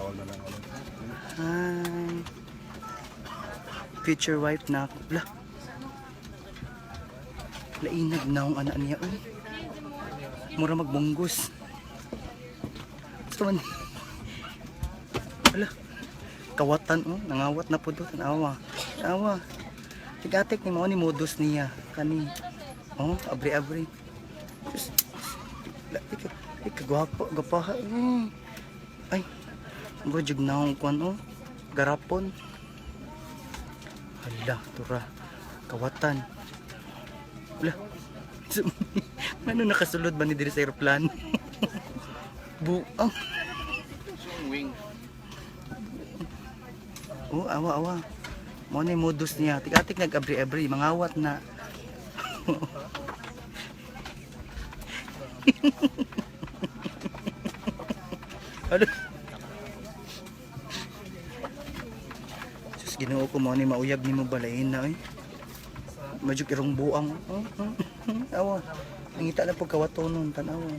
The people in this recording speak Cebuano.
Tawag na lang ulit. Hi. Future wife na ako. Bla. Lainag na akong anak niya. Uy. Mura magbunggos. Gusto man. Ala. Kawatan oh, nangawat na po do tanawa. Tanawa. Tigatik ni mao ni modus niya kani. Oh, abri-abri. Diyos. La, ika, ika gwapo, gwapaha. Eh. Ay, mura jud na akong kuan oh. Garapon. Hala, tura. Kawatan. Hala. Ano nakasulod ba ni diri sa aeroplano? Buang. Wing. Oh, awa awa. Mo ni modus niya. Tik-atik nag-abri-abri, mangawat na. Ano? Sus, Ginoo ko, mo ni mauyab nimo balayin na oy. Medyo irong buang. Oh. Awa. Nangita na po kawatonon tan-awa.